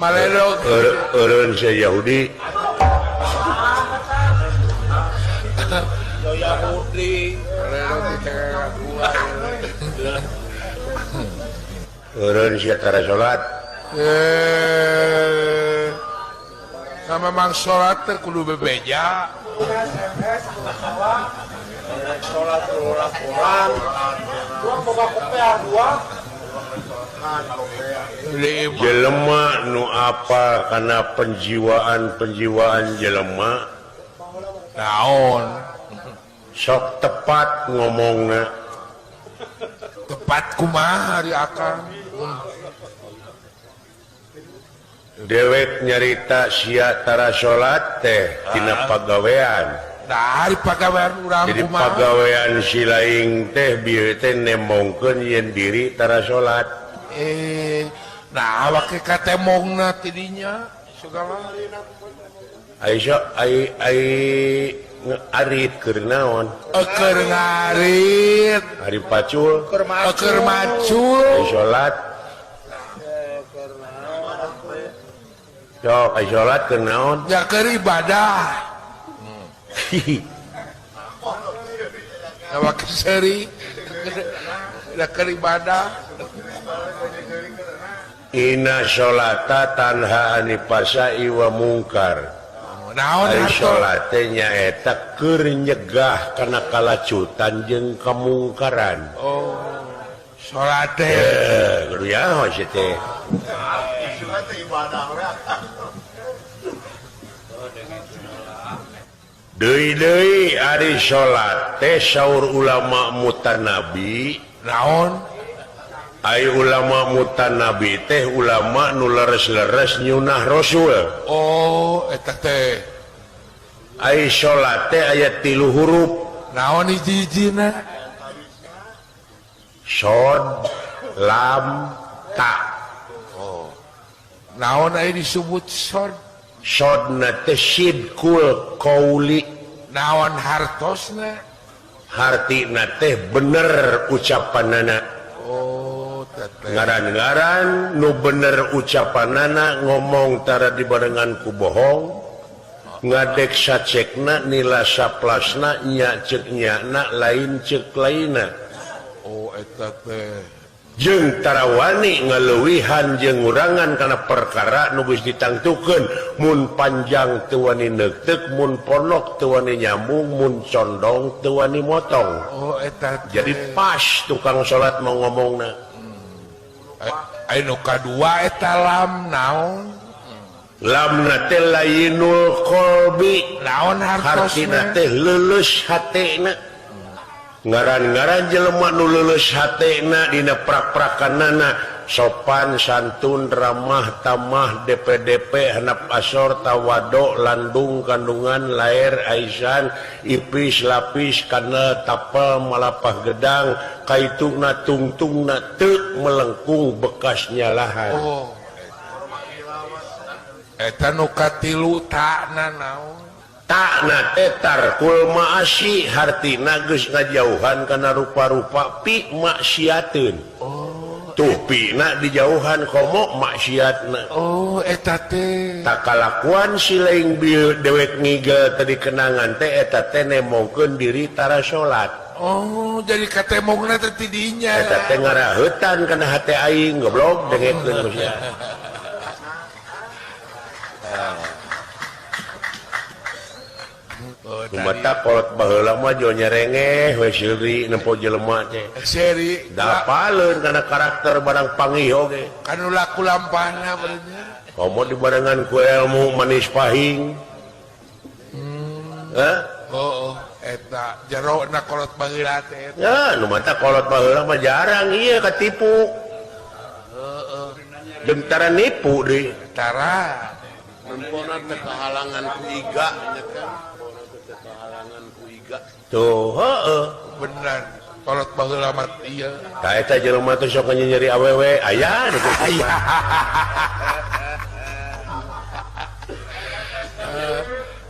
Maledog eureun sia Yahudi. Yahudi. Eureun sia tara salat. Sama mang salat teh kudu bebeja. Salat ulah-ulah. Dua boga kopeah dua. Jelema nu apa karena penjiwaan-penjiwaan jelema naon sok tepat ngomongna tepat kumaha ari akang dewek nyarita sia tara salat teh tina pagawean. Nah, ari pagawean urang jadi kumaha? Pagawean si laing teh bieu teh nemongkeun yen diri tara salat. Nah awak katemongna tidinya segala ai ai ai ngarit keur naon? Keur ngarit. Ari pacul keur macul. Ai salat. Sok ai salat keur naon? Ya keur ibadah. Awak seuri da keur ibadah. Inna sholata tanha anil wa mungkar. Naon ari salate nyaeta keur nyegah kana kalacutan jeung kamungkaran. Oh, salate. Kudu nyaho sia teh. Deui-deui ari salat teh saur ulama mutanabi. Naon? Ai ulama mutanabi teh ulama nu leres-leres nyunah rasul. Oh, eta teh. Ai salat teh aya 3 huruf. Naon hiji-hijina? Shod, lam, ta. Oh. Naon ai disebut shod? Shodna teh sidqul qauli. Naon hartosna? Hartina teh bener ucapanana. Oh, ngaran-ngaran nu bener ucapanana ngomong tara dibarengan ku bohong, ngadek sacekna nila saplasna nya ceuk nyana lain ceuk lainna. Oh, eta teh. Jeung tarawani ngaleuwihan jeung ngurangan kana perkara nu geus ditangtukeun, mun panjang teu wani neukteuk, mun ponok teu wani nyambung, mun condong teu wani motong. Oh, eta teh. Jadi pas tukang salat mau ngomongna. Ai nu kadua eta lam naon? Lamna teh layinul qalbi. Naon hartosna? Hartina teh leuleus hatena. Ngaran-ngaran jelema nu leuleus hatena dina prak-prakanana sopan santun ramah tamah DPDP hanap asor tawado landung kandungan lair aisan ipis lapis kana tapel malapah gedang kaitungna tungtungna teu melengkung bekas nyalahan. Oh, eta nu katilu takna naon? Takna teh tarkul maasi hartina geus ngajauhan kana rupa-rupa pi maksiateun. Oh, tuh pina dijauhan komo maksiatna. Oh, eta teh. Takalakuan si laing bieu dewek ngigel tadi kenangan teh eta teh nemongkeun diri tara salat. Oh, jadi katemongna teh ti dinya. Eta teh ngaraheutan kana hate aing goblok dengekeun sia. Mata kolot baheula mah jo nyerengeh we seuri nempo jelema teh. Seuri da paleun kana karakter barang pangih oge. Kanu laku lampahna bener. Komo dibarengan ku ilmu manis pahing. Hah? Oh, eta jero na kolot baheula teh. Ya, nu mata kolot baheula mah jarang ieu katipu. Heeh. Jeung tara nipu deui. Tara. Nempona teh kahalangan ku iga nya kan. Teh kahalangan ku iga. Tuh heeh bener. Kolot baheula mah ieu. Ka eta jelema teh sok nyeri awewe aya nu kitu.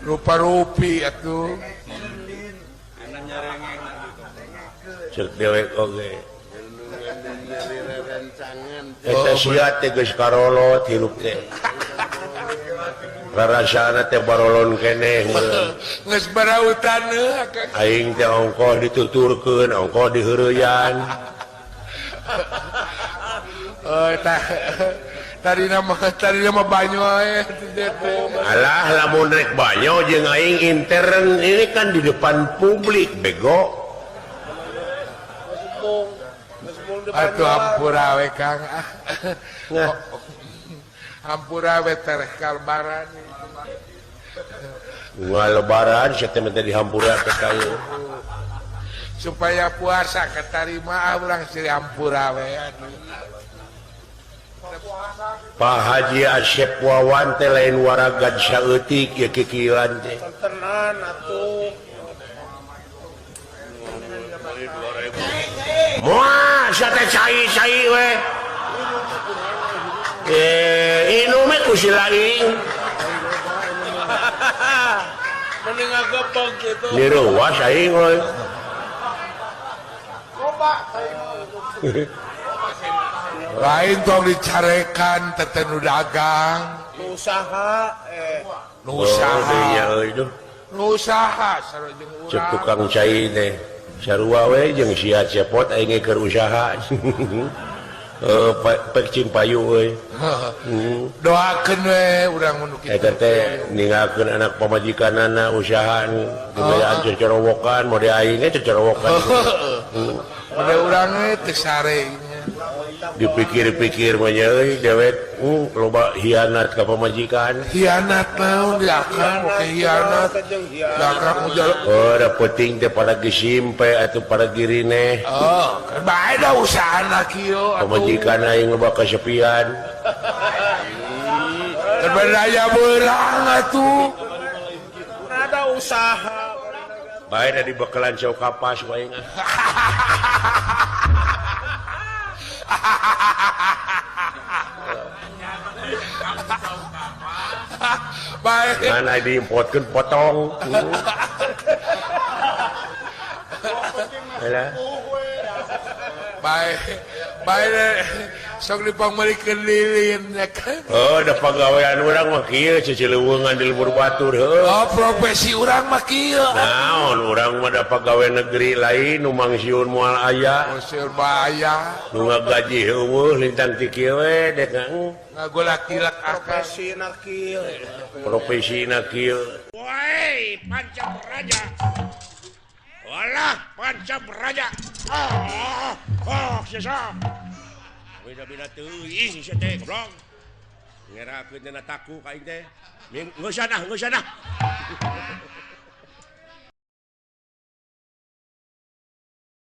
Rupa-rupi atuh. Cek dewek oge. Eta sia teh geus karolot hirup teh. Rarasana teh barolon keneh. Geus barautan aing teh ongkoh dituturkeun, ongkoh diheureyan. Oh, tadi nama banyo ae. Alah lamun rek banyo jeung aing intern ini kan di depan publik bego. Atuh hampura we Kang. Hampura we tereh kalbaran. Unggal lebaran sia teh minta dihampura teh ka ieu. Supaya puasa katarima urang siri hampura we atuh. Pak Haji Asep Wawan teh lain waragad saeutik ieu kikieuan teh. Tenan atuh. Moal sia teh cai-cai we. Inum we ku si laing. Mending agepeng kitu. Direuwas aing we. Loba cai. Lain tong dicarekan teh nu dagang. Nu usaha Nu usaha. Nu usaha sarua jeung urang. Cek tukang cai teh. Sarua we jeung sia cepot aing keur usaha. Pek cimpayu euy. Doakeun we urang mun kitu. Eta teh ninggalkeun anak pamajikanana usaha gayaan cocorowokan mode aing ge cocorowokan. Mode urang we teu sare. Dipikir-pikir mah nya euy dewek loba hianat ka pamajikan. Hianat naon diakan oke hianat. Diakan ujal. Oh, da penting teh pada gesimpe atuh pada girine. Oh, bae da usahana kieu atuh. Pamajikan aing loba kasepian. Terberdaya beurang atuh. Ada usaha. Bae da dibekalan cau kapas ku aing. Baik. Ngan diimportkeun potong. Alah. Baik. Baik sok dipangmeulikeun lilin ya kan. Oh, da pagawean urang mah kieu cicileuweungan di lembur batur heuh. Oh, profesi urang mah kieu. Naon urang mah da pagawe negeri lain nu mangsiun moal aya. Mangsiun moal aya. Nu ngagaji heueuh lintang ti kieu we dek ngagolak-gilak profesina kieu. Profesina kieu. Woi, Pancam Raja. Walah, Pancam Raja. Oh, oh, sesa. Beda-beda teuing sia teh goblok. Ngerakeun dina taku ka aing teh. Geus ah, geus ah.